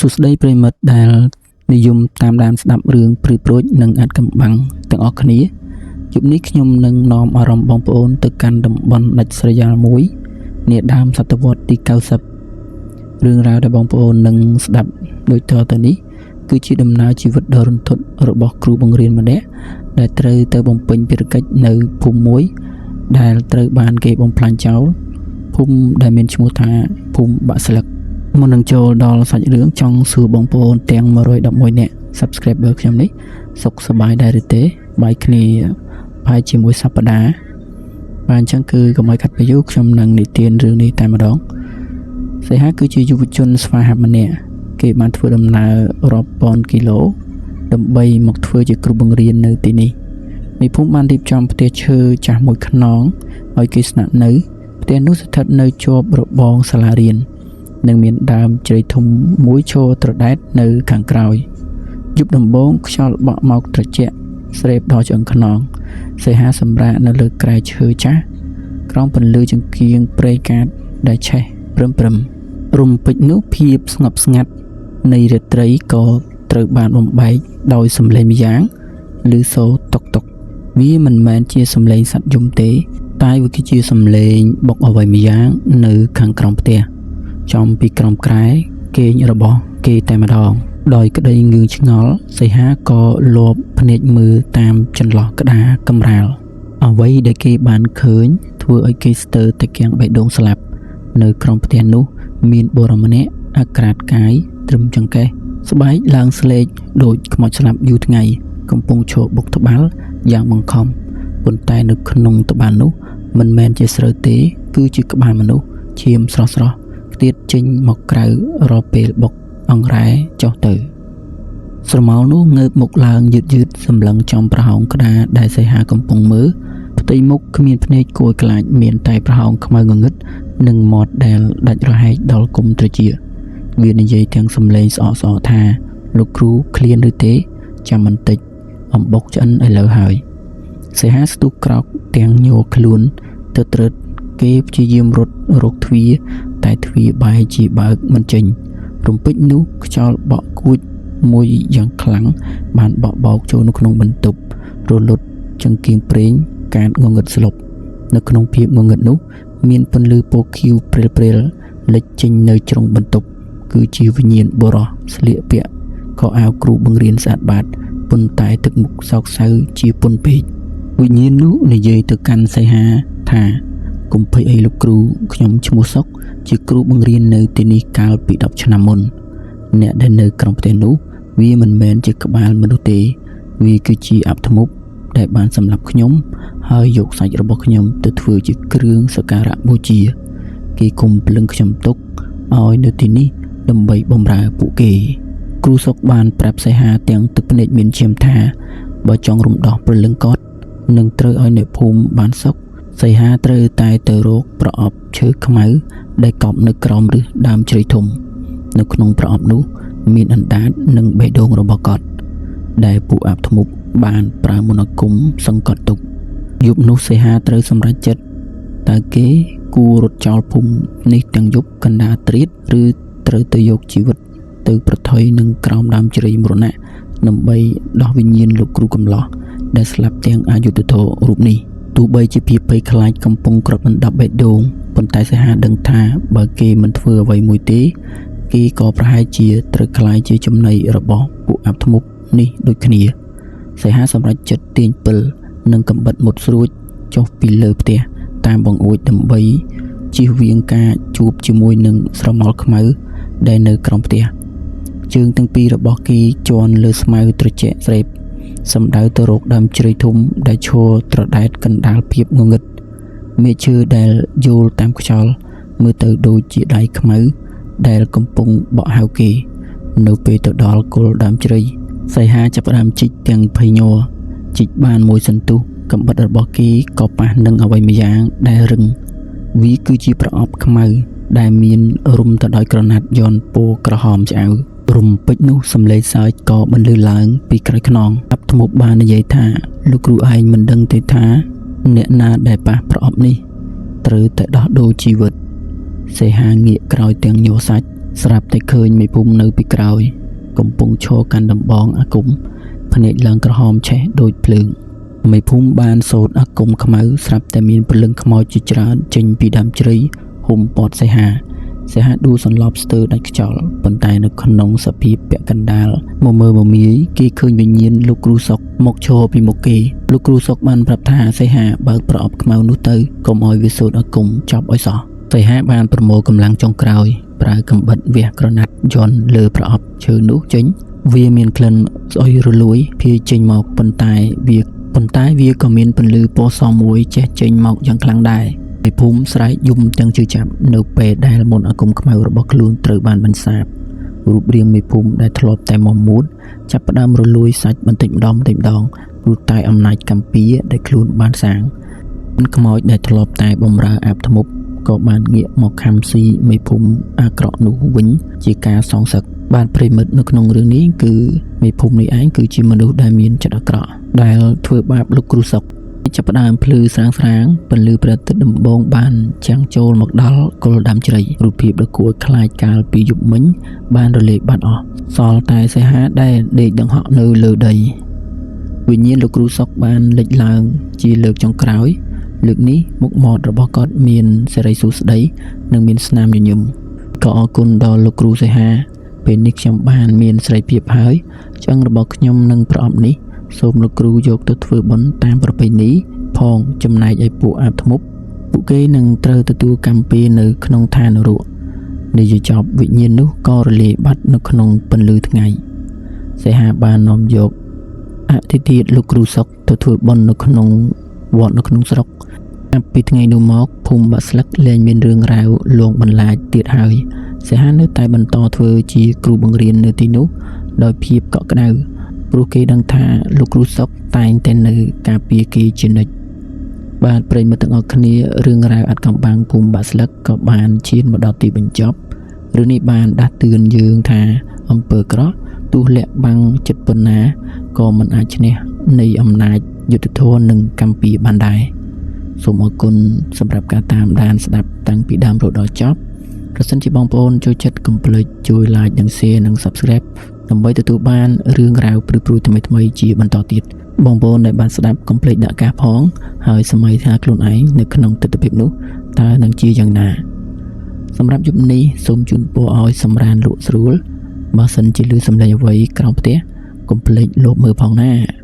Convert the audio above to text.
សួស្តីប្រិយមិត្តដែលនិយមតាមដានស្ដាប់រឿងព្រឺប្រួចនិងអាថ៌កំបាំងទាំងអស់គ្នាយប់នេះខ្ញុំនឹងនាំអារម្មណ៍បងប្អូនទៅកាន់តំបន់ដាច់ស្រយាលមួយនាដើមសតវត្សទី90រឿងរ៉ាវដែលបងប្អូននឹងស្ដាប់ដូចតទៅនេះគឺជាដំណើរជីវិតដ៏រន្ធត់របស់គ្រូបង្រៀនម្នាក់ដែលត្រូវទៅបំពេញភារកិច្ចនៅភូមិមួយដែលត្រូវបានគេបំផ្លាញចោលភូមិដែលមានឈ្មោះថាភូមិបាក់ស្លឹក មុននឹងចូលដល់សាច់រឿងចង់សួរបងប្អូនទាំង111នាក់ Subscriber ខ្ញុំនេះសុខសប្បាយដែរឬទេបាយគ្នាប្រហែលជាមួយសប្តាហ៍បាទអញ្ចឹងគឺកុំឲ្យខាត់ពេលយូរខ្ញុំនឹងនិទានរឿងនេះតែម្ដងសីហាគឺជាយុវជនស្វាហាប់ម្នាក់គេបានធ្វើដំណើររាប់ពាន់គីឡូដើម្បីមកធ្វើជាគ្រូបង្រៀននៅទីនេះមេភូមិបានរៀបចំផ្ទះឈើចាស់មួយខ្នងឲ្យគេស្នាក់នៅផ្ទះនោះស្ថិតនៅជាប់របងសាលារៀន និងមានដើមជ្រៃធំមួយឈរត្រដែតនៅខាងក្រោយយប់ដំបូងខ្យល់បក់មកត្រជាក់ស្រេបដល់ឆ្អឹងខ្នងសីហាសម្រាកនៅលើគ្រែឈើចាស់ក្រោមពន្លឺចង្គៀងព្រៃកាតដែលឆេះព្រឹមព្រឹមរំពេចនោះភាពស្ងប់ស្ងាត់នៃរាត្រីក៏ត្រូវបានបំបែកដោយសំឡេងម្យ៉ាងឮសូរតុកតុកវាមិនមែនជាសំឡេងសត្វយំទេ តែវាគឺជាសំឡេងបុកអ្វីម្យ៉ាងនៅខាងក្រោមផ្ទះ ចំពីក្រោមគ្រែគេងរបស់គេតែម្ដង ដោយក្តីងឿងឆ្ងល់សីហាក៏លបភ្នែកមើលតាមចន្លោះក្តារកម្រាល អ្វីដែលគេបានឃើញធ្វើឲ្យគេស្ទើរតែគាំងបេះដូងស្លាប់ នៅក្រោមផ្ទះនោះមានបុរសម្នាក់អាក្រាតកាយត្រឹមចង្កេះស្បែកឡើងស្លេកដូចខ្មោចស្លាប់យូរថ្ងៃ កំពុងឈរបុកត្បាល់យ៉ាងបង្ខំប៉ុន្តែនៅក្នុងត្បាល់នោះមិនមែនជាស្រូវទេ គឺជាក្បាលមនុស្សឈាមស្រស់ៗខ្ទាតចេញមកក្រៅរាល់ពេលបុកអង្រែចុះទៅ ស្រមោលនោះងើបមុខឡើងយឺតយឺតសម្លឹងចំប្រហោងក្តារដែលសីហាកំពុងមើលផ្ទៃមុខគ្មានភ្នែកគួរឲ្យខ្លាចមានតែប្រហោងខ្មៅងងឹតនិងមាត់ដែលដាច់រហែកដល់គុំត្រចៀកវានិយាយទាំងសំឡេងស្អកស្អកថាលោកគ្រូឃ្លានឬទេចាំបន្តិចអំបុកឆ្អិនឥឡូវហើយសីហាស្ទុះក្រោកទាំងញ័រខ្លួនទៅត្រើតគេព្យាយាមរត់រកទ្វារតែទ្វារបែរជាបើកមិនចេញរំពេចនោះខ្យល់បក់គួចមួយយ៉ាងខ្លាំងបានបក់បោកចូលនៅក្នុងបន្ទប់រលត់ចង្គៀងប្រេងកាតងងឹតស្លុបនៅក្នុងភាពងងឹតនោះមានពន្លឺពណ៌ខៀវព្រាលៗលេចចេញនៅជ្រុងបន្ទប់គឺជាវិញ្ញាណបុរសស្លៀកពាក់ខោអាវគ្រូបង្រៀនស្អាតបាតប៉ុន្តែទឹកមុខសោកសៅជាពន់ពេកវិញ្ញាណនោះនិយាយទៅកាន់សីហាថាកុំភ័យអីលោកគ្រូខ្ញុំឈ្មោះសុកជាគ្រូបង្រៀននៅទីនេះកាលពី10ឆ្នាំមុនអ្នកដែលនៅក្នុងផ្ទះនោះវាមិនមែនជាក្បាលមនុស្សទេវាគឺជាអបធ្មប់ដែលបានសម្លាប់ខ្ញុំហើយយកសាច់របស់ខ្ញុំទៅធ្វើជាគ្រឿងសក្ការៈបូជា គេគុំភ្លឹងខ្ញុំទុកឲ្យនៅទីនេះដើម្បីបម្រើពួកគេ គ្រូសុកបានប្រាប់សីហាទាំងទឹកភ្នែកមានឈាមថាបើចង់រំដោះព្រលឹងគាត់នឹងត្រូវឲ្យអ្នកភូមិបានសុខសីហាត្រូវតែទៅរកប្រអប់ឈើខ្មៅដែលកប់នៅក្រោមឫសដើមជ្រៃធំ នៅក្នុងប្រអប់នោះមានអណ្ដាតនិងបេះដូងរបស់គាត់ដែលពួកអាបធ្មប់បានប្រើមន្តអាគមសង្កត់ទុកយប់នោះសីហាត្រូវសម្រេចចិត្តតើគេគួររត់ចោលភូមិនេះទាំងយប់កណ្ដាលត្រៀតឬត្រូវទៅយកជីវិតទៅប្រថុយនឹងក្រោមដើមជ្រៃមរណៈដើម្បីដោះវិញ្ញាណលោកគ្រូកំឡោះដែលស្លាប់ទាំងអយុត្តិធម៌រូបនេះទោះបីជាភាពភ័យខ្លាចកំពុងគ្របដណ្ដប់បេះដូងប៉ុន្តែសីហាដឹងថាបើគេមិនធ្វើអ្វីមួយទេ គេក៏ប្រហែលជាត្រូវក្លាយជាចំណីរបស់ពួកអាបធ្មប់នេះដូចគ្នាសីហាសម្រេចចិត្តទាញពិលនិងកំបិតមុតស្រួចចុះពីលើផ្ទះតាមបង្អួចដើម្បីជៀសវាងការជួបជាមួយនឹងស្រមោលខ្មៅដែលនៅក្រោមផ្ទះជើងទាំងពីររបស់គេជាន់លើស្មៅត្រជាក់ស្រេបសំដៅទៅរកដើមជ្រៃធំដែលឈរត្រដែតកណ្ដាលភាពងងឹតមេឈើដែលយោលតាមខ្យល់មើលទៅដូចជាដៃខ្មៅដែលកំពុងបក់ហៅគេ នៅពេលទៅដល់គល់ដើមជ្រៃសីហាចាប់ផ្ដើមជីកទាំងភ័យញ័រជីកបានមួយសន្ទុះកំបិតរបស់គេក៏ប៉ះនឹងអ្វីម្យ៉ាងដែលរឹងវាគឺជាប្រអប់ខ្មៅដែលមានរុំទៅដោយក្រណាត់យន់ពណ៌ក្រហមឆ្អៅរំពេចនោះសំឡេងសើចក៏បន្លឺឡើងពីក្រោយខ្នងអាប់ធ្មប់បាននិយាយថាលោកគ្រូឯងមិនដឹងទេថាអ្នកណាដែលប៉ះប្រអប់នេះត្រូវតែដោះដូរជីវិតសីហាងាកក្រោយទាំងញ័រសាច់ ស្រាប់តែឃើញមេភូមិនៅពីក្រោយ កំពុងឈរកាន់ដំបងអាគមភ្នែកឡើងក្រហមឆេះដូចភ្លើងមេភូមិបានសូត្រអាគមខ្មៅស្រាប់តែមានព្រលឹងខ្មោចជាច្រើនចេញពីដើមជ្រៃហ៊ុំព័ទ្ធសីហាសីហាដួលសន្លប់ស្ទើរដាច់ខ្យល់ប៉ុន្តែនៅក្នុងសភាពពាក់កណ្ដាលមមើមមាយគេឃើញវិញ្ញាណលោកគ្រូសុកមកឈរពីមុខគេលោកគ្រូសុកបានប្រាប់ថាសីហាបើកប្រអប់ខ្មៅនោះទៅកុំឲ្យវាសូត្រអាគមចប់ឲ្យសោះសីហាបានប្រមូលកម្លាំងចុងក្រោយប្រើកំបិតវះក្រណាត់យន់លើប្រអប់ឈើនោះចេញវាមានក្លិនស្អុយរលួយភាយចេញមកប៉ុន្តែវាប៉ុន្តែវាក៏មានពន្លឺពណ៌សមួយជះចេញមកយ៉ាងខ្លាំងដែរមេភូមិស្រែកយំទាំងជឿចាប់នៅពេលដែលមន្តអាគមខ្មៅរបស់ខ្លួនត្រូវបានបន្សាបរូបរាងមេភូមិដែលធ្លាប់តែមមួតចាប់ផ្ដើមរលួយសាច់បន្តិចម្ដងបន្តិចម្ដងព្រោះតែអំណាចកម្មពៀដែលខ្លួនបានសាងខ្មោចដែលធ្លាប់តែបំរើអាបធ្មប់ក៏បានងាកមកខំស៊ីមេភូមិអាក្រក់នោះវិញជាការសងសឹកបាទប្រិមិត្តនៅក្នុងរឿងនេះគឺមេភូមិនេះឯងគឺជាមនុស្សដែលមានចិត្តអាក្រក់ដែលធ្វើបាបលោកគ្រូសុកចាប់ផ្ដើមភ្លឺស្រាងស្រាងពន្លឺព្រះអាទិត្យដំបូងបានចាំងចូលមកដល់គល់ដើមជ្រៃរូបភាពដ៏គួរឲ្យខ្លាចកាលពីយប់មិញបានរលាយបាត់អស់សល់តែសីហាដែលដេកដង្ហក់នៅលើដីវិញ្ញាណលោកគ្រូសុកបានលេចឡើងជាលើកចុងក្រោយលើកនេះមុខមាត់របស់គាត់មានសិរីសួស្តីនិងមានស្នាមញញឹមក៏អរគុណដល់លោកគ្រូសីហាពេលនេះខ្ញុំបានមានសេរីភាពហើយឆ្អឹងរបស់ខ្ញុំនឹងប្រអប់នេះសូមលោកគ្រូយកទៅធ្វើបុណ្យតាមប្រពៃណីផងចំណែកឯពួកអាបធ្មប់ពួកគេនឹងត្រូវទទួលកម្មពៀនៅក្នុងឋាននរកនិយាយចប់វិញ្ញាណនោះក៏រលាយបាត់នៅក្នុងពន្លឺថ្ងៃសីហាបាននាំយកអធិធាតុលោកគ្រូសុកទៅធ្វើបុណ្យនៅក្នុងវត្តនៅក្នុងស្រុកចាប់ពីថ្ងៃនោះមកភូមិបាក់ស្លឹកលែងមានរឿងរ៉ាវលងបន្លាចទៀតហើយសីហានៅតែបន្តធ្វើជាគ្រូបង្រៀននៅទីនោះដោយភាពកក់ក្ដៅព្រោះគេដឹងថាលោកគ្រូសុកតែងតែនៅការពារគេជានិច្ចបាទប្រិយមិត្តទាំងអស់គ្នារឿងរ៉ាវអាថ៌កំបាំងភូមិបាក់ស្លឹកក៏បានឈានមកដល់ទីបញ្ចប់រឿងនេះបានដាស់តឿនយើងថាអំពើក្រក់ទោះលាក់បាំងចិត្តប៉ុណ្ណាក៏មិនអាចឈ្នះនៃអំណាចយុត្តិធម៌និងកម្មពៀបានដែរសូមអរគុណសម្រាប់ការតាមដានស្ដាប់តាំងពីដើមរហូតដល់ចប់ប្រសិនជាបងប្អូនចូលចិត្តកុំភ្លេចជួយ Like និង Share និង Subscribe ដើម្បីទទួលបានរឿងរ៉ាវព្រឺព្រួយថ្មីៗជាបន្តទៀតបងប្អូនដែលបានស្ដាប់កុំភ្លេចដាក់កាសផងហើយសម័យថាខ្លួនឯងនៅក្នុងទិដ្ឋភាពនោះតើនឹងជាយ៉ាងណាសម្រាប់យប់នេះសូមជូនពរឲ្យសម្រានលក់ស្រួលបើសិនជាលឺសំឡេងអ្វីក្រោមផ្ទះកុំភ្លេចលបមើលផងណា។